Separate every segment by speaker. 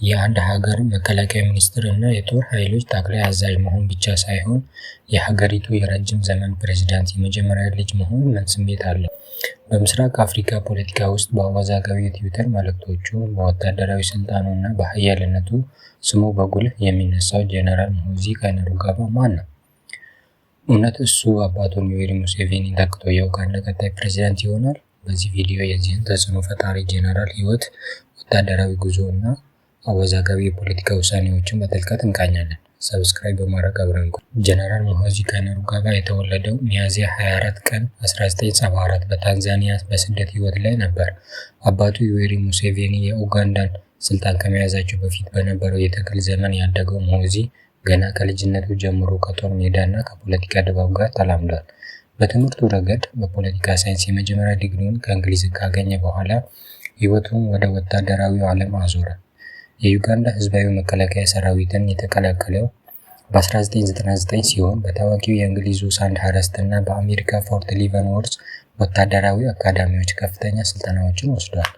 Speaker 1: የአንድ ሀገር መከላከያ ሚኒስትር እና የጦር ኃይሎች ጠቅላይ አዛዥ መሆን ብቻ ሳይሆን የሀገሪቱ የረጅም ዘመን ፕሬዝዳንት የመጀመሪያ ልጅ መሆን ምን ስሜት አለው? በምስራቅ አፍሪካ ፖለቲካ ውስጥ በአወዛጋቢ የትዊተር መልእክቶቹ፣ በወታደራዊ ስልጣኑ እና በኃያልነቱ ስሙ በጉልህ የሚነሳው ጄኔራል ሙሆዚ ካይኔሩጋባ ማን ነው? እውነት እሱ አባቱን ዮዌሪ ሙሴቬኒን ተክቶ የኡጋንዳ ቀጣይ ፕሬዝዳንት ይሆናል? በዚህ ቪዲዮ የዚህን ተጽዕኖ ፈጣሪ ጄኔራል ሕይወት፣ ወታደራዊ ጉዞ እና አወዛጋቢ የፖለቲካ ውሳኔዎችን በጥልቀት እንቃኛለን። Subscribe በማድረግ አብረን ቆዩ። ጀነራል ሙሆዚ ካይኔሩጋባ የተወለደው ሚያዝያ 24 ቀን 1974 በታንዛኒያ በስደት ሕይወት ላይ ነበር። አባቱ ዮዌሪ ሙሴቬኒ የኡጋንዳን ስልጣን ከመያዛቸው በፊት በነበረው የትግል ዘመን ያደገው ሙሆዚ ገና ከልጅነቱ ጀምሮ ከጦር ሜዳ እና ከፖለቲካ ድባብ ጋር ተላምዷል። በትምህርቱ ረገድ በፖለቲካ ሳይንስ የመጀመሪያ ዲግሪውን ከእንግሊዝ ካገኘ በኋላ ሕይወቱን ወደ ወታደራዊው ዓለም አዞረ። የዩጋንዳ ሕዝባዊ መከላከያ ሰራዊትን የተቀላቀለው በ1999 ሲሆን በታዋቂው የእንግሊዙ ሳንድሀርስት እና በአሜሪካ ፎርት ሊቨንወርዝ ወታደራዊ አካዳሚዎች ከፍተኛ ስልጠናዎችን ወስዷል።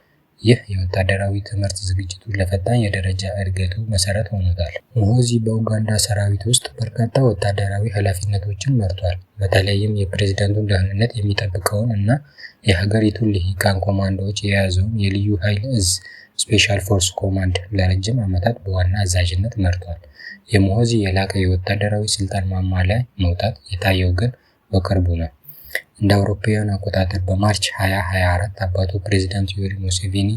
Speaker 1: ይህ የወታደራዊ ትምህርት ዝግጅቱ ለፈጣን የደረጃ እድገቱ መሰረት ሆኖታል። ሙሆዚ በኡጋንዳ ሰራዊት ውስጥ በርካታ ወታደራዊ ኃላፊነቶችን መርቷል። በተለይም የፕሬዝዳንቱን ደህንነት የሚጠብቀውን እና የሀገሪቱን ልሂቃን ኮማንዶዎች የያዘውን የልዩ ኃይል እዝ Special Force Command ለረጅም ዓመታት በዋና አዛዥነት መርቷል። የሙሆዚ የላቀ የወታደራዊ ስልጣን ማማ ላይ መውጣት የታየው ግን በቅርቡ ነው። እንደ አውሮፓውያን አቆጣጠር በ March 2024 አባቱ ፕሬዝዳንት ዮዌሪ ሙሴቬኒ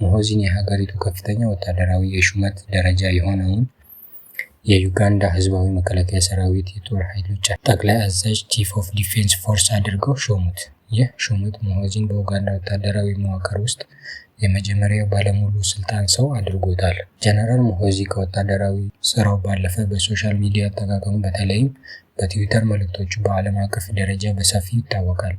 Speaker 1: ሙሆዚን የሀገሪቱ ከፍተኛ ወታደራዊ የሹመት ደረጃ የሆነውን የዩጋንዳ ሕዝባዊ መከላከያ ሰራዊት የጦር ኃይሎች ጠቅላይ አዛዥ Chief of Defense Force አድርገው ሾሙት። ይህ ሹመት ሙሆዚን በኡጋንዳ ወታደራዊ መዋቅር ውስጥ የመጀመሪያው ባለሙሉ ስልጣን ሰው አድርጎታል። ጀነራል ሙሆዚ ከወታደራዊ ስራው ባለፈ በ social media አጠቃቀሙ በተለይም በትዊተር መልእክቶቹ በዓለም አቀፍ ደረጃ በሰፊው ይታወቃል።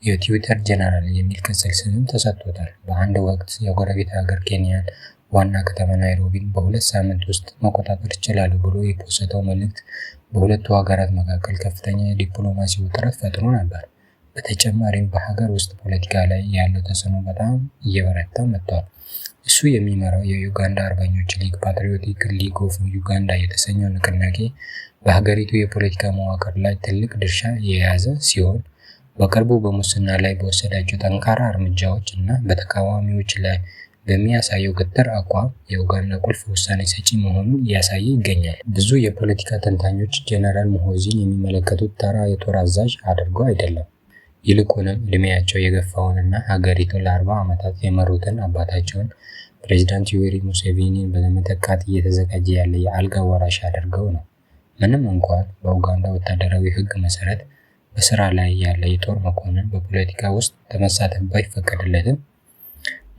Speaker 1: የትዊተር ጀነራል የሚል ቅጽል ስምም ተሰጥቶታል። በአንድ ወቅት የጎረቤት ሀገር ኬንያን ዋና ከተማ ናይሮቢን በ2 ሳምንት ውስጥ መቆጣጠር እችላለሁ ብሎ የፖሰተው መልእክት በሁለቱ ሀገራት መካከል ከፍተኛ የዲፕሎማሲ ውጥረት ፈጥሮ ነበር። በተጨማሪም በሀገር ውስጥ ፖለቲካ ላይ ያለው ተጽዕኖ በጣም እየበረታ መጥቷል። እሱ የሚመራው የዩጋንዳ አርበኞች ሊግ Patriotic League of Uganda የተሰኘው ንቅናቄ በሀገሪቱ የፖለቲካ መዋቅር ላይ ትልቅ ድርሻ የያዘ ሲሆን፣ በቅርቡ በሙስና ላይ በወሰዳቸው ጠንካራ እርምጃዎች እና በተቃዋሚዎች ላይ በሚያሳየው ግትር አቋም የኡጋንዳ ቁልፍ ውሳኔ ሰጪ መሆኑን እያሳየ ይገኛል። ብዙ የፖለቲካ ተንታኞች ጀነራል ሙሆዚን የሚመለከቱት ተራ የጦር አዛዥ አድርገው አይደለም። ይልቁንም ዕድሜያቸው የገፋውንና ሀገሪቱን ለ40 ዓመታት የመሩትን አባታቸውን ፕሬዝዳንት ዮዌሪ ሙሴቬኒን ለመተካት እየተዘጋጀ ያለ የአልጋ ወራሽ አድርገው ነው። ምንም እንኳን በኡጋንዳ ወታደራዊ ሕግ መሰረት በስራ ላይ ያለ የጦር መኮንን በፖለቲካ ውስጥ ለመሳተፍ ባይፈቀድለትም፣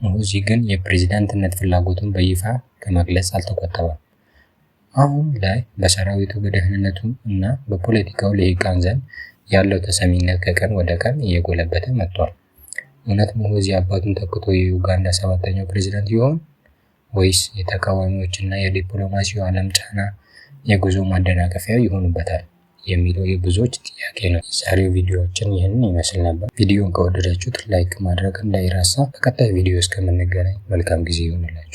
Speaker 1: ሙሆዚ ግን የፕሬዝዳንትነት ፍላጎቱን በይፋ ከመግለጽ አልተቆጠበም። አሁን ላይ በሰራዊቱ፣ በደህንነቱ እና በፖለቲካው ልሂቃን ዘንድ ያለው ተሰሚነት ከቀን ወደ ቀን እየጎለበተ መጥቷል። እውነት ሙሆዚ አባቱን ተክቶ የዩጋንዳ ሰባተኛው ፕሬዝዳንት ይሆን? ወይስ የተቃዋሚዎችና የዲፕሎማሲው ዓለም ጫና የጉዞ ማደናቀፊያ ይሆኑበታል? የሚለው የብዙዎች ጥያቄ ነው። የዛሬው ቪዲዮአችን ይህንን ይመስል ነበር። ቪዲዮን ከወደዳችሁት like ማድረግ እንዳይረሳ። በቀጣይ ቪዲዮ እስከምንገናኝ መልካም ጊዜ ይሁንላችሁ።